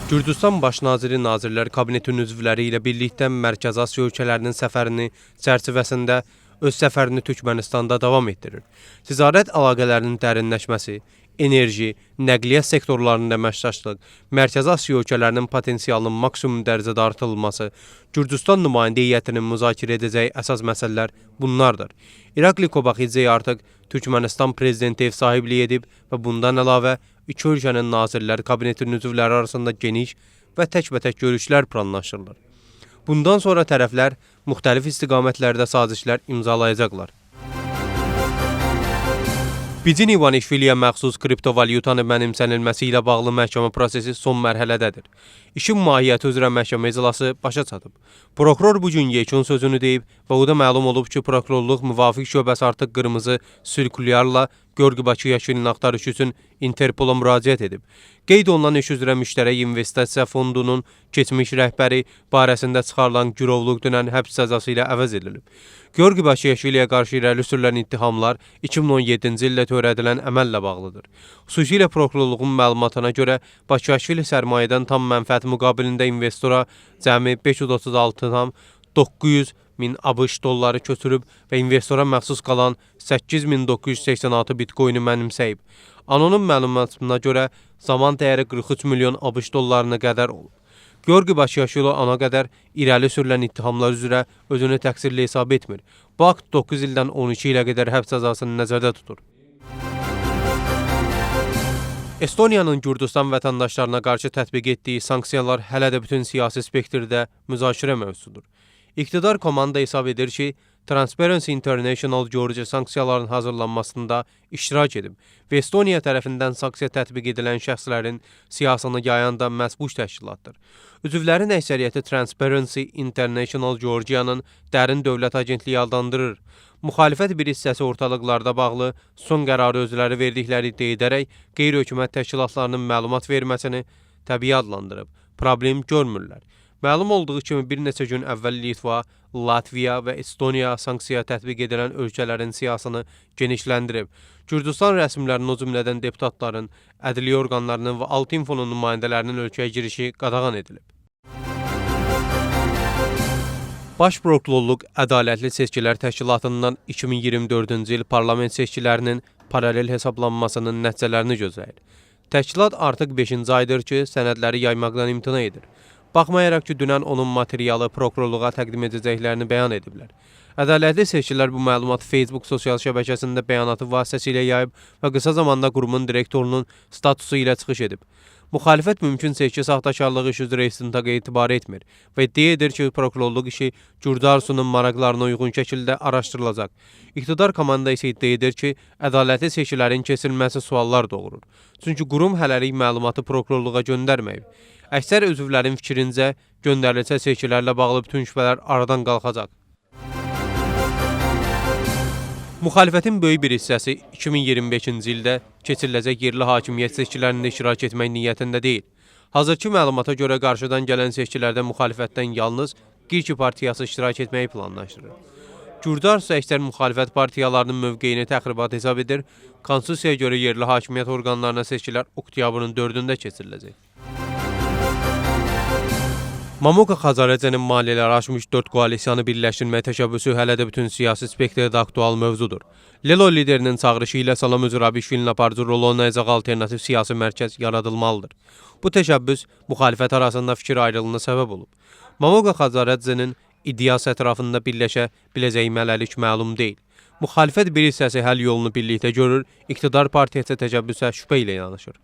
Gürcüstan Baş naziri Nazirlər Kabinetinin üzvləri ilə birlikdə Mərkəzi Asiya ölkələrinin səfərini çərçivəsində öz səfərini Türkmənistanda davam etdirir. Ticarət əlaqələrinin dərinləşməsi, enerji, nəqliyyat sektorlarında əməkdaşlıq, Mərkəzi Asiya ölkələrinin potensialının maksimum dərəcədə artırılması, Gürcüstan nümayəndə heyətinin müzakirə edəcəyi əsas məsələlər bunlardır. İrakli Kobaxidze artıq Türkmənistan prezidenti ev sahibliyi edib və bundan əlavə iki ölkənin Nazirlər Kabinetinin üzvləri arasında geniş və təkbətək görüşlər planlaşdırılır. Bundan sonra tərəflər müxtəlif istiqamətlərdə sazişlər imzalayacaqlar. Bidzina İvanişviliyə məxsus kriptovalyutanın mənimsənilməsi ilə bağlı məhkəmə prosesi son mərhələdədir. İşin mahiyyəti üzrə məhkəmə iclası başa çatıb. Prokuror bu gün yekun sözünü deyib və o da məlum olub ki, prokurorluq müvafiq şöbəsi artıq qırmızı sirkulyarla Georgi Bakıyaşvilinin axtarışı üçün Interpola müraciət edib. Qeyd olunan iş üzrə müştərək investisiya fondunun keçmiş rəhbəri barəsində çıxarılan girovluq dünən həbs cəzası ilə əvəz edilib. Georgi Bakıyaşviliyə qarşı irəli sürülən ittihamlar 2017-ci ildə törədilən əməllə bağlıdır. Xüsusilə prokurorluğun məlumatına görə Bakıyaşvili sərmayədən tam mənfəət müqabilində investora cəmi 536,9 min ABŞ dolları köçürüb və investora məxsus qalan 8986 bitcoini mənimsəyib. Anonim məlumatına görə zaman dəyəri 43 milyon ABŞ dollarına qədər olub. Georgi Bakıyaşvili ana qədər irəli sürülən ittihamlar üzrə özünü təqsirli hesab etmir. Bu akt 9 ildən 12 ilə qədər həbs cəzasını nəzərdə tutur. Estoniyanın Gürcüstan vətəndaşlarına qarşı tətbiq etdiyi sanksiyalar hələ də bütün siyasi spektrdə müzakirə mövzusudur. İqtidar komanda hesab edir ki, Transparency International Georgia sanksiyaların hazırlanmasında iştirak edib və Estoniya tərəfindən sanksiya tətbiq edilən şəxslərin siyasını yayan da məhz bu təşkilatdır. Üzvlərin əksəriyyəti Transparency International Georgianın dərin dövlət agentliyi adlandırır. Müxalifət bir hissəsi ortalıqlarda bağlı son qərarı özləri verdikləri iddia edərək qeyri-hökumət təşkilatlarının məlumat verməsini təbii adlandırıb. Problem görmürlər. Məlum olduğu kimi bir neçə gün əvvəl Litva, Latviya və Estoniya sanksiya tətbiq edilən ölkələrin siyasını genişləndirib. Gürcüstan rəsmilərinin, o cümlədən deputatların, ədliyyə orqanlarının və Altinfonun nümayəndələrinin ölkəyə girişi qadağan edilib. Baş Prokurorluq Ədalətli Seçkilər Təşkilatından 2024-cü il parlament seçkilərinin paralel hesablanmasının nəticələrini gözləyir. Təşkilat artıq 5-ci aydır ki, sənədləri yaymaqdan imtina edir. Baxmayaraq ki, dünən onun materialı prokurorluğa təqdim edəcəklərini bəyan ediblər. Ədalətli Seçkilər bu məlumatı Facebook sosial şəbəkəsində bəyanatı vasitəsilə yayıb və qısa zamanda qurumun direktorunun statusu ilə çıxış edib. Müxalifət mümkün seçki saxtakarlığı işi üzrə istintaqa etibar etmir və iddia edir ki, prokurorluq işi Gürcü arzusunun maraqlarına uyğun şəkildə araşdırılacaq. İqtidar komanda isə iddia edir ki, ədalətli seçkilərin keçirilməsi suallar doğurur. Çünki qurum hələlik məlumatı prokurorluğa göndərməyib. Əksər üzvlərin fikrincə, göndərilsə seçkilərlə bağlı bütün şübhələr aradan qalxacaq. Müxalifətin böyük bir hissəsi 2025-ci ildə keçiriləcək yerli hakimiyyət seçkilərində iştirak etmək niyyətində deyil. Hazırki məlumata görə qarşıdan gələn seçkilərdə müxalifətdən yalnız Girki partiyası iştirak etməyi planlaşdırır. Gürcü arzusu əksər müxalifət partiyalarının mövqeyini təxribat hesab edir. Konstitusiyaya görə yerli hakimiyyət orqanlarına seçkilər oktyabrın 4-ündə keçiriləcək. Mamuka Xazaradzenin maliyyələri aşmış 4 koalisiyanı birləşdirmək təşəbbüsü hələ də bütün siyasi spektrdə aktual mövzudur. Lelo liderinin çağırışı ilə Salome Zurabişvilinin aparıcı rol oynayacağı alternativ siyasi mərkəz yaradılmalıdır. Bu təşəbbüs müxalifət arasında fikir ayrılığına səbəb olub. Mamuka Xazaradzenin iddiası ətrafında birləşə biləcəyi mələlik məlum deyil. Müxalifət bir hissəsi həll yolunu birlikdə görür, iqtidar partiyası təşəbbüsə şübhə ilə yanaşır.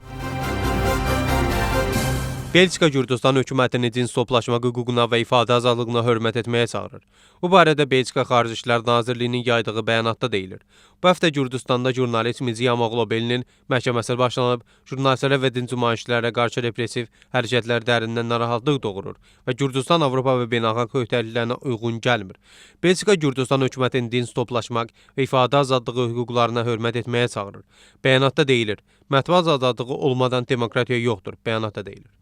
Belçika Gürcüstan hökumətini cins toplaşmaq hüququna və ifadə azadlığına hörmət etməyə çağırır. Bu barədə Belçika Xarici İşlər Nazirliyinin yaydığı bəyanatda deyilir. Bu həftə Gürcüstanda jurnalist Mizia Moğlobelinin məhkəməsi başlanıb, jurnalistlərə və din nümayişçilərə qarşı repressiv hərəkətlər dərindən narahatlıq doğurur və Gürcüstan Avropa və beynəlxalq öhdəliklərinə uyğun gəlmir. Belçika Gürcüstan hökumətini din toplaşmaq və ifadə azadlığı hüquqlarına hörmət etməyə çağırır. Bəyanatda deyilir: Mətbuat azadlığı olmadan demokratiya yoxdur, bəyanatda deyilir.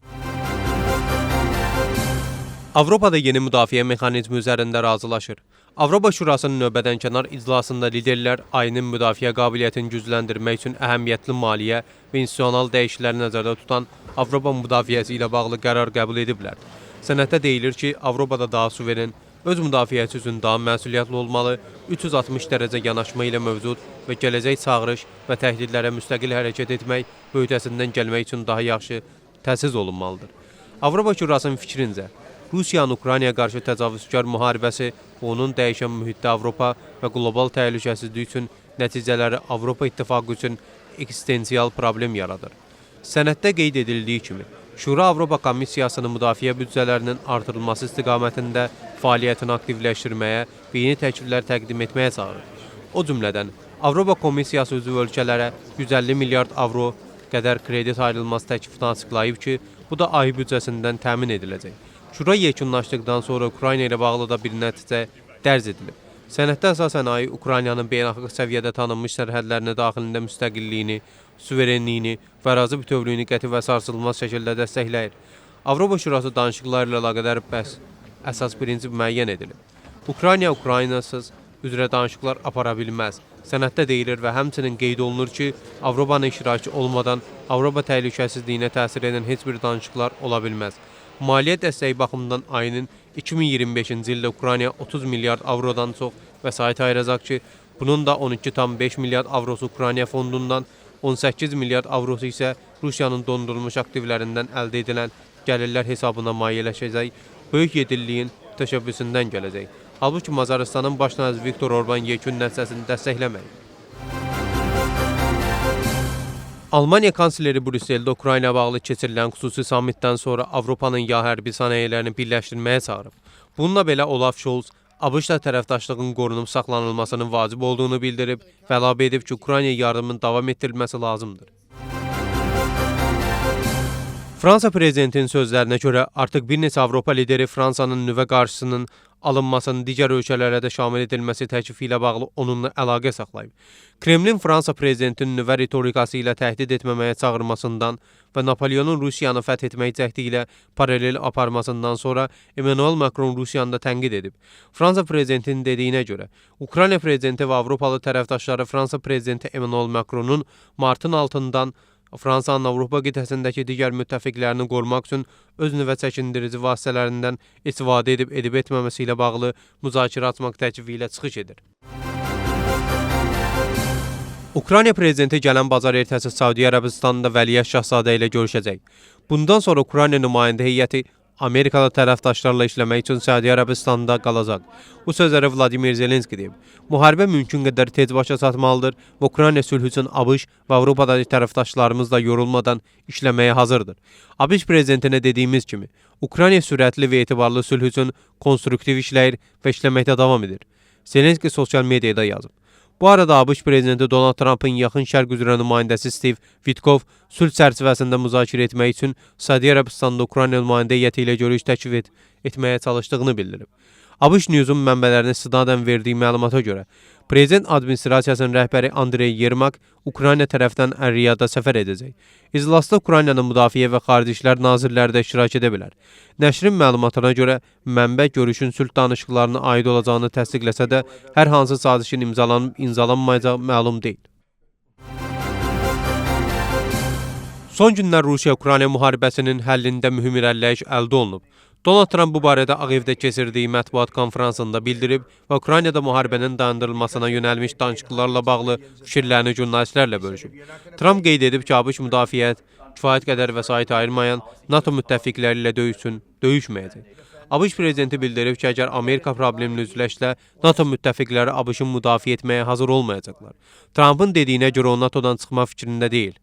Avropada yeni müdafiə mexanizmi üzərində razılaşır. Avropa Şurasının növbədənkənar iclasında liderlər ayının müdafiə qabiliyyətini gücləndirmək üçün əhəmiyyətli maliyyə və institusional dəyişiklikləri nəzərdə tutan Avropa müdafiəsi ilə bağlı qərar qəbul ediblər. Sənəddə deyilir ki, Avropada daha suveren, öz müdafiəsi üçün daha məsuliyyətli olmalı, 360 dərəcə yanaşma ilə mövcud və gələcək çağırış və təhdidlərə müstəqil hərəkət etmək və öhdəsindən gəlmək üçün daha yaxşı təchiz olunmalıdır. Avropa Şurasının fikrincə, Rusiyanın Ukraynaya qarşı təcavüzkar müharibəsi və onun dəyişən mühitdə Avropa və qlobal təhlükəsizlik üçün nəticələri Avropa İttifaqı üçün eksistensial problem yaradır. Sənəddə qeyd edildiyi kimi, Şura Avropa Komissiyasının müdafiə büdcələrinin artırılması istiqamətində fəaliyyətini aktivləşdirməyə və yeni təkliflər təqdim etməyə çağırır. O cümlədən, Avropa Komissiyası üzv ölkələrə 150 milyard avro qədər kredit ayrılması təklifini açıqlayıb ki, bu da ay büdcəsindən təmin ediləcək. Şura yekunlaşdıqdan sonra Ukrayna ilə bağlı da bir nəticə dərc edilib. Sənəddə əsasən ayı Ukraynanın beynəlxalq səviyyədə tanınmış sərhədlərinin daxilində müstəqilliyini, suverenliyini və ərazi bütövlüyünü qəti və sarsılmaz şəkildə dəstəkləyir. Avropa Şurası danışıqları ilə əlaqədar bəs əsas prinsip müəyyən edilib. Ukrayna Ukraynasız üzrə danışıqlar apara bilməz. Sənəddə deyilir və həmçinin qeyd olunur ki, Avropanın iştirakı olmadan Avropa təhlükəsizliyinə təsir edən heç bir danışıqlar ola bilməz. Maliyyə dəstəyi baxımından ayının 2025-ci ildə Ukraynaya 30 milyard avrodan çox vəsait ayıracaq ki, bunun da 12,5 milyard avrosu Ukrayna fondundan, 18 milyard avrosu isə Rusiyanın dondurulmuş aktivlərindən əldə edilən gəlirlər hesabına maliyyələşəcək. Böyük Yedilliyin təşəbbüsündən gələcək. Halbuki Macarıstanın baş naziri Viktor Orban yekun nəticəsini dəstəkləməyib. Almaniya kansleri Brüsseldə Ukrayna bağlı keçirilən xüsusi sammitdən sonra Avropanın yağ hərbi sənayelerini birləşdirməyə çağırıb. Bununla belə Olaf Scholz ABŞ-la tərəfdaşlığın qorunub saxlanılmasının vacib olduğunu bildirib və əlavə edib ki, Ukraynaya yardımın davam etdirilməsi lazımdır. Fransa prezidentinin sözlərinə görə artıq bir neçə Avropa lideri Fransanın nüvə qarşısının alınmasının digər ölkələrə də şamil edilməsi təklifi ilə bağlı onunla əlaqə saxlayıb. Kremlin Fransa prezidentinin nüvə ritorikası ilə təhdid etməməyə çağırmasından və Napoleonun Rusiyanı fəth etmək cəhdi ilə paralel aparmasından sonra Emmanuel Macron Rusiyanı da tənqid edib. Fransa prezidentinin dediyinə görə, Ukrayna prezidenti və Avropalı tərəfdaşları Fransa prezidenti Emmanuel Macronun martın altından Fransanın Avropa qitəsindəki digər müttəfiqlərini qorumaq üçün öz nüvə çəkindirici vasitələrindən istifadə edib etməməsi ilə bağlı müzakirə açmaq təklifi ilə çıxış edir. Ukrayna prezidenti gələn bazar ertəsi Səudiyyə Ərəbistanında Vəliəht Şahzadə ilə görüşəcək. Bundan sonra Ukrayna nümayəndə heyəti Amerikalı tərəfdaşlarla işləmək üçün Səudiyyə Ərəbistanında qalacaq. Bu sözləri Vladimir Zelenski deyib. Müharibə mümkün qədər tez başa çatmalıdır və Ukrayna sülh üçün ABŞ və Avropadakı tərəfdaşlarımızla yorulmadan işləməyə hazırdır. ABŞ prezidentinə dediyimiz kimi, Ukrayna sürətli və etibarlı sülh üçün konstruktiv işləyir və işləməkdə davam edir. Zelenski sosial mediada yazıb. Bu arada ABŞ prezidenti Donald Trumpın Yaxın Şərq üzrə nümayəndəsi Steve Witkoff sülh çərçivəsində müzakirə etmək üçün Səudiyyə Ərəbistanında Ukrayna nümayəndə heyəti ilə görüş təklif etməyə çalışdığını bildirib. ABŞ News-un mənbələrinə istinadən verdiyi məlumata görə, Prezident administrasiyasının rəhbəri Andrey Yermak Ukrayna tərəfdən Ər-Riyada səfər edəcək. İclasda Ukraynanın Müdafiə və Xarici İşlər nazirləri də iştirak edə bilər. Nəşrin məlumatına görə mənbə görüşün sülh danışıqlarına aid olacağını təsdiqləsə də, hər hansı sazişin imzalanıb imzalanmayacağı məlum deyil. Son günlər Rusiya-Ukrayna müharibəsinin həllində mühüm irəliləyiş əldə olunub. Donald Trump bu barədə Ağ Evdə keçirdiyi mətbuat konfransında bildirib və Ukraynada müharibənin dayandırılmasına yönəlmiş danışıqlarla bağlı fikirlərini jurnalistlərlə bölüşüb. Trump qeyd edib ki, ABŞ müdafiəyə kifayət qədər vəsait ayırmayan NATO müttəfiqləri ilə döyüşməyəcək. ABŞ prezidenti bildirib ki, əgər Amerika problemlə üzləşsə, NATO müttəfiqləri ABŞ-ın müdafiə etməyə hazır olmayacaqlar. Trumpın dediyinə görə o NATO-dan çıxmaq fikrində deyil.